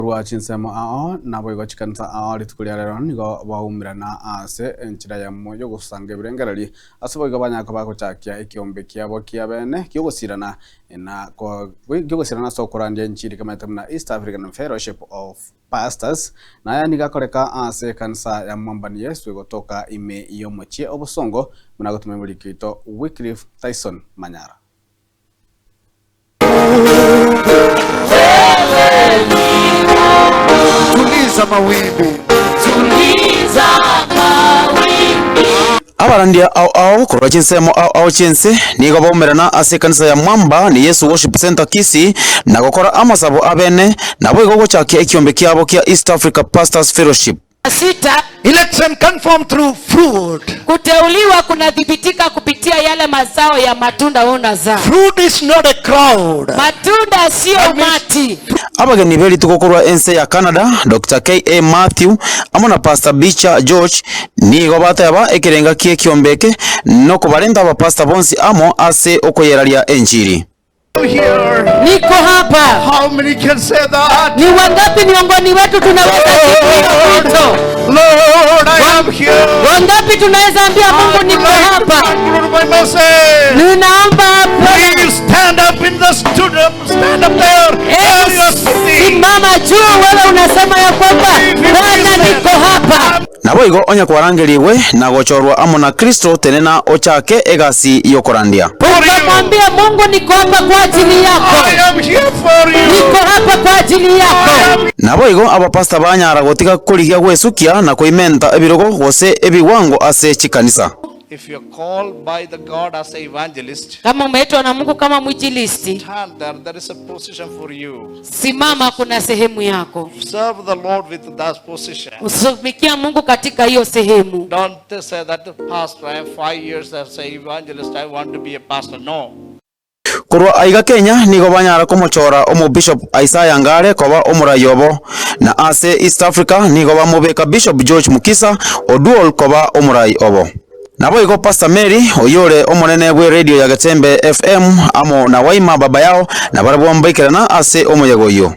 Korwa chinsemo ao, naboigo chikanisa ao rituko ria rero nigo baumerana ase enchera eyemo y'ogosanga ebirengererio, ase boigo banyare koba gochakia ekiombe kiabo kia bene ki'ogosirana na ki'ogosirana ase okorandia enchiri kemanyete buna East African Fellowship of Pastors, na aya nigo akoreka ase ekanisa ya Mwambani Yesu egotoka ime y'omochie obosongo buna gotuma omoriki oito Wycliffe Tyson Manyara. Tuliza mawimbi. Abarandia ao ao korwa chinsemo ao ao chi'ense nigo baumerana ase ekanisa ya Mwamba ni Yesu Worship Centre Kisii na gokora amasabo abene, naboigo gochakia ekiombe kiabo kia East Africa Pastors Fellowship. Sita, Election confirmed through fruit. kuteuliwa kunathibitika kupitia yale mazao ya matunda unazaa. Fruit is not a crowd. Matunda sio umati. Abageni be rituko korwa ense ya Canada, Doctor K.A. Mathew amo na Pastor Beecher George nigo bateba ekerenga ki'ekiombe eke nokobarenta abapastor bonsi amo ase okoyeraria enchiri. Niko hapa. How many can say that? Ni wangapi miongoni wetu tunaweza jibu hiyo wito? Lord, I am here. Wangapi tunaweza ambia Mungu niko hapa? Conclude my message. Ninaomba Bwana, Please stand up in the studio. Stand up there. Where you are sitting. simama juu, wewe unasema ya kwamba Bwana niko hapa. Naboigo onye kwarangerigwe na gochorwa amo na Kristo, tenena ochake egasi y'okorandia. Ukamwambia Mungu niko hapa kwa ajili yako. I am here for you. Niko hapa kwa ajili yako. Naboigo abapastor banyara gotiga korigia gwesukia na koimenta ebirogo gose ebiwango ase chikanisa. If you are called by the God as a evangelist, Kama umeitwa na Mungu kama mwinjilisti, stand there. There is a position for you. simama, kuna sehemu yako. Serve the Lord with that position. Usumikia Mungu katika hiyo sehemu. Don't say that pastor, I have 5 years as a evangelist, I want to be a pastor. No. Korwa aiga Kenya nigo banyara komochora Omobishop Isaiah Ngare koba omorai obo, na ase East Africa nigo bamobeka Bishop George Mukisa Oduol koba omorai obo. Naboigo Pastor Mary oyore omonene bwe radio ya Getembe FM amo na Waima Babayao nabarabwo mbaikerana ase omoyega oyio.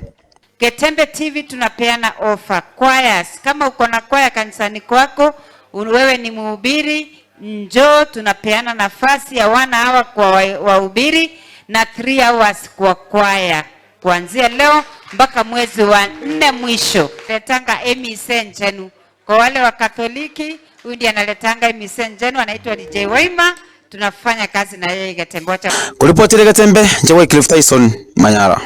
Getembe TV tunapeana ofa choirs. Kama uko na kwaya kanisani kwako, wewe ni mhubiri, njoo tunapeana nafasi ya 1 hour kwa wahubiri na 3 hours kwa kwaya kuanzia leo mpaka mwezi wa 4 mwisho. Letanga Emi Njenu kwa wale wa Katoliki, huyu ndiye analetanga Emi Njenu, anaitwa DJ Waima. Tunafanya kazi na yeye Getembe. Kuripotiria Getembe, nche Wycliffe Tyson Manyara.